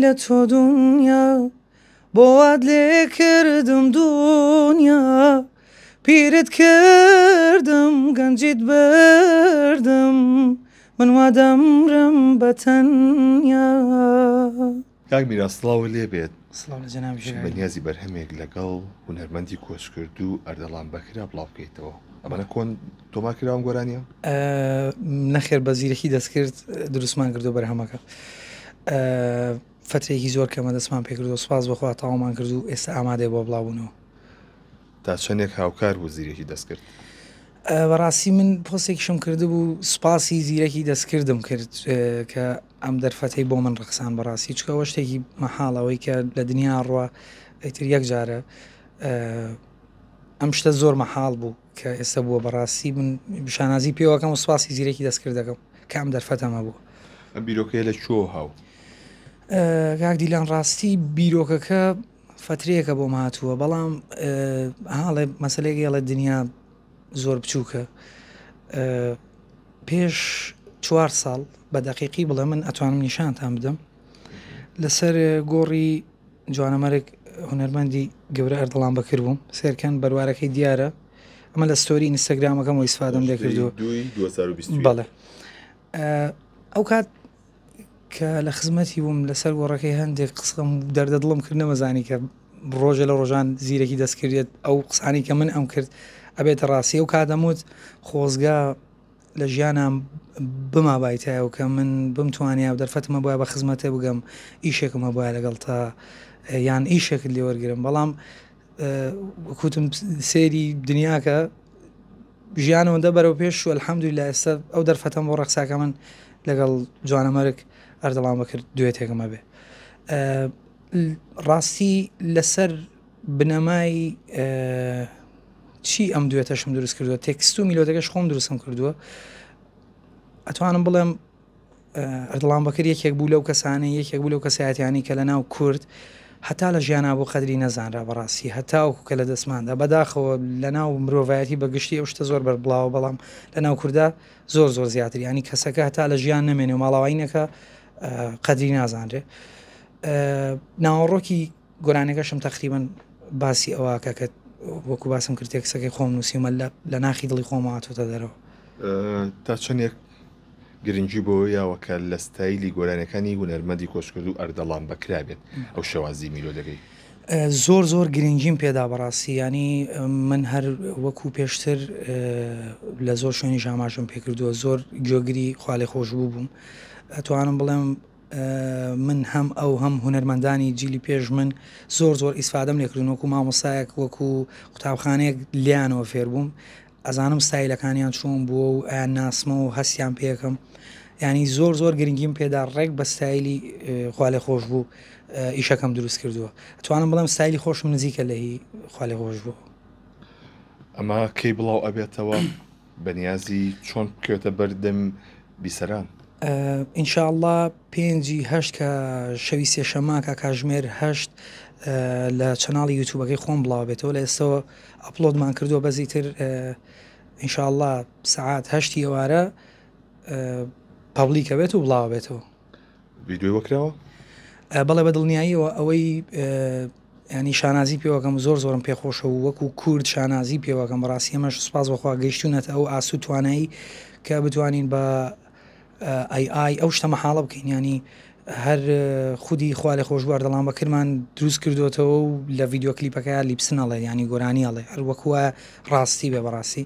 لە تۆ دونیا بۆ وات لێ کردم دونیا پیرت کردم گەنجیت بردم من وا دەمرم بە تەنیا. کاک میران سڵاوت لێ بێت. سڵاو لە جەنابیشت بە نیازی بەرهەمێک لەگەڵ هونەرمەندی کۆچکردوو ئەردەڵان بەکرا بڵاو بکەیتەوە ئەمانە کۆن تۆمار کراون گۆرانیە؟ نەخێر بە زیرەکی دەستکرد دروستمان کردو بەرهەمەکە فترێکی زۆر کەمە دەستمان پێکردو سوپاس بەخوا تەواومان کرد و ئێستا ئامادەیە بۆ بڵاوبوونەوە. تا چەندێک هاوکار بوو زیرەکی دەستکرد؟ بەڕاستی من پۆستێکیشم کردبوو سوپاسی زیرەکی دەستکردم کرد کە ئەم دەرفەتەی بۆ من ڕەخسان بەڕاستی چکە ئەوە شتێکی مەحاڵ ئەوەی کە لە دنیا ڕوە ئیتر یەک جارە ئەم شتە زۆر مەحاڵ بوو کە ئێستا بووە بەڕاستی من شانازی پێوەکەم و سوپاسی زیرەکی دەستکرد دەکەم کە ئەم دەرفەتەمە بوو. ئەم بیرۆکەیە لە کوێوە هاو؟ کاک دیلان ڕاستی بیرۆکەکە فەترەیەکە بۆم هاتووە بەڵام هاڵێ مەسلەیەک ئێڵێ دنیا زۆر بچووکە پێش چوار ساڵ بە دەقیقی بڵێ من ئەتوانم نیشانتان بدەم لەسەر گۆڕی جوانەمەرگ هونەرمەندی گەورە ئەردەڵان بەکر بووم سێرکەن بەروارەکەی دیارە ئەمە لە ستۆری ئینستاگرامەکەم و ئیسفادەم لێکردو بەڵێ ئەو کات کە لە خزمەتی بووم لەسەر گۆڕەکەی هەندێک قسەم دەردە دڵم کرد نەمەزانی کە ڕۆژێ لە ڕۆژان زیرەکی دەستکردێت ئەو قسانی کە من ئەم کرد ئەبێتە ڕاستی ئەو کاتەموت خۆزگە لە ژیانام بمابایتایە و کە من بمتوانیا و دەرفەتم هەبوایە بە خزمەتێ بگەم ئیشێکم هەبوایە لەگەڵ تا یان ئیشێکت لێوەرگرم بەڵام وەکوتم سێری دنیاکە ژیان ئەوەندە بەرەو پێش چوو الحمدللە ئێستا ئەو دەرفەتەم بۆ ڕەخسا کە من لەگەڵ جوانەمەرگ ئەردەڵان بەکر دوێتێکم هەبێ ڕاستی لەسەر بنەمای چی ئەم دوێتەشم دروست کردووە تێکست و میلۆدەکەش خۆم دروستم کردووە ئەتوانم بڵێم ئەردڵان بەکر یەکێک بوو لەو کەسانەی یەکێک بوو لەو کەسایەتیانەی کە لە ناو کورد هەتا لە ژیانا بوو قەدری نەزانرا بەڕاستی هەتاوەکو کە لە دەستماندا بەداخەوە لە ناو مرۆڤایەتی بە گشتی ئەو شتە زۆر بەربڵاوە بەڵام لە ناو کوردا زۆر زۆر زیاتر یانی کەسەکە هەتا لە ژیان نەمێنێ و ماڵاوایی نەکا قەدری نازانرێ ناوەڕۆکی گۆرانیەکەشم تەقریبەن باسی ئەوە کە کە وەکو باسم کرد تێکسەکەی خۆم نووسیومە لە ناخی دڵی خۆمەوە هاتۆتە دەرەوە. تا چەندێک گرنگی بۆ یاوە کە لە ستایلی گۆرانیەکانی هونەرمەندی کۆچکردوو ئەردەڵان بەکرا بێت ئەو شێوازی میلۆدەکەی؟ زۆر زۆر گرنگیم پێدا بەڕاستی یانی من هەر وەکو پێشتر لە زۆر شوێنیش ئاماژەم پێکردووە زۆر گوێگری خوالێخۆشبوو بووم ئەتوانم بڵێم من هەم ئەو هەم هونەرمەندانی جیلی پێش من زۆر زۆر ئیسفادەم لێکردون وەکو مامۆستایەک وەکو قوتابخانەیەک لێیانەوە فێربووم ئەزانم ستایلەکانیان چۆن بووە و ئەیان ناسمەوە و هەستیان پێکەم ینی زۆر زۆر گرنگیم پێدا ڕێک بە ستایلی خوالێ خۆش بوو ئیشەکەم دروست کردووە توانم بڵێم ستایلی خۆشم نزیکە لە هی خوالێ خۆش بوو. ئەمە کەی بڵاو ئەبێتەوە؟ بەنیازی چۆن بکەوێتە بەردەم بیسەران؟ ان شاء اللە پێنجی هەشت کە شەوی سێشەممە کە کاژمێر هەشت لە چەناڵی یوتوبەکەی خۆم بڵاو بێتەوە لە ئێستەوە ئەپلۆدمان کردووە بەزی تر ان شاء اللە سەعات هەشتی ئێوارە پەبلیکە بێت و بڵاو بێتەوە. ڤیدیۆی بۆ کراوە؟ بەڵێ بە دڵنیاییەوە ئەوەی ینی شانازی پێوەکەم زۆر زۆرم پێخۆشە و وەکو کورد شانازی پێوەکەم بەڕاستی ئەمەش سوپاس بەخوا گەیشتونەتە ئەو ئاست و توانایی کە بتوانین بە ئەی ئای ئەو شتە مەحاڵە بکەین ینی هەر خودی خوا لە خۆشبوو ئەردەڵان بەکرمان دروست کردوێتەوە و لە ڤیددیو کلیپەکە لیپسن ئەڵێ ینی گۆرانی ئەڵێ هەر وەکووە ڕاستی بێ بەڕاستی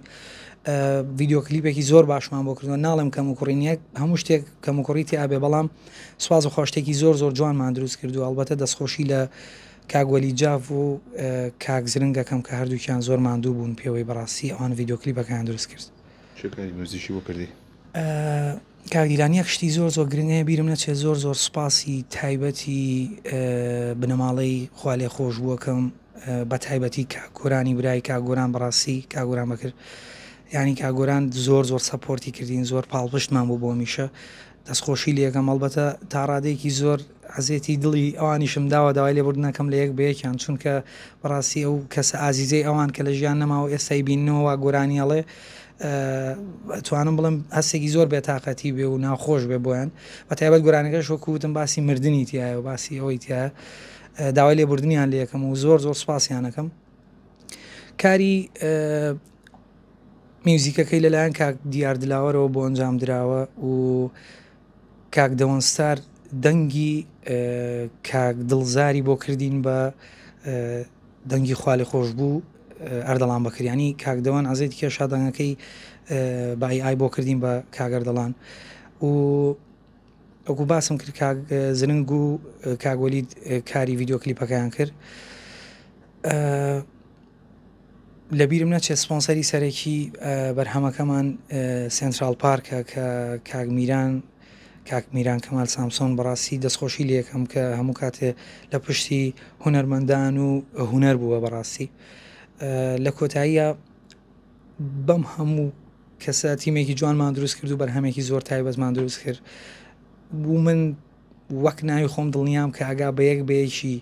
ڤیددیو کلیپێکی زۆر باشمان بۆ کردووە ناڵێم کەم و کوڕی نییە هەموو شتێک کەم و کوڕی تیا بێ بەڵام سوپاس بەخوا شتێکی زۆر زۆر جوانمان دروست کردووە ئەڵبەتە دەستخۆشی لە کاک وەلی جاف و کاک زرنگ ئەکەم کە هەردووکیان زۆر ماندوو بوون پێوەی بەڕاستی ئەوان ڤیدیۆ کلیپەکەیان دروست کرد. کێ کاری میوزیکی بۆ کردی؟ کاک دیلان یەک شتی زۆر زۆر گرنگ هەیە بیرم نەچێت زۆر زۆر سوپاسی تایبەتی بنەماڵەی خوالێخۆشبووەکەم بە تایبەتی کاک گۆرانی برای کاک گۆران بەڕاستی کاک گۆران بەکر یانی کاک گۆران زۆر زۆر سەپۆرتی کردین زۆر پاڵپشتمان بوو بۆ هەمیشە دەستخۆشی لێکەم ئەڵبەتە تا ڕادەیەکی زۆر عەزێتی دڵی ئەوانیشم داوە داوای لێبوردن ئەکەم لە یەک بە یەکیان چونکە بەڕاستی ئەو کەسە ئازیزەی ئەوان کە لە ژیان نەماوە ئێستای بیننەوە وا گۆرانی ئەڵێ. ئەتوانم بڵێم هەستێکی زۆر بێتاقەتی بێ و ناخۆش بێ بۆیان بە تایبەت گۆرانەکەش وەکو وتم باسی مردنی تایە و باسی ئەوەی تایە داوای لێبوردنیان لێکەم و زۆر زۆر سوپاسیانەکەم کاری میوزیکەکەی لەلایەن کاک دیار دلاوەرەوە بۆ ئەنجام دراوە و کاک دەوەن ستار دەنگی کاک دڵزاری بۆ کردین بە دەنگی خوالێخۆشبوو ئەردەڵان بەکر یانی کاک دەوەن عەزێتی کێشا دەنگەکەی بە ئەی ئای بۆ کردین بە کاک ئەردەڵان و وەکو باسم کرد کاک زرنگ و کاک وەلید کاری ڤیدیۆ کلیپەکەیان کرد لەبیرم نەچێت سپۆنسەری سەرەکی بەرهەمەکەمان سێنتراڵ پارکە کە کاک میران کاک میران کەمال سامسۆن بەڕاستی دەستخۆشی لێکەم کە هەموو کاتێ لە پشتی هونەرمەندان و هونەر بووە بەڕاستی لە کۆتاییە بەم هەموو کەسە تیمێکی جوانمان دروست کرد و بەرهەمێکی زۆر تایبەتمان دروست کرد بوو من وەک ناوی خۆم دڵنیام کە ئەگا بە یەک بە یەکی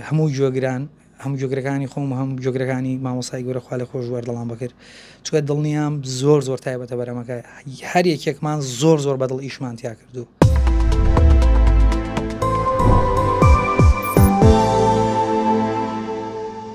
هەموو گوێگران هەم گوێگرەکانی خۆم و هەم گوێگرەکانی مامۆستای گەورە خوا لێ خۆش بوو ئەردەڵان بەکر چونکە دڵنیام زۆر زۆر تایبەتە بەرەمەکە هەر یەکێکمان زۆر زۆر بەدڵ ئیشمان تیا کردو.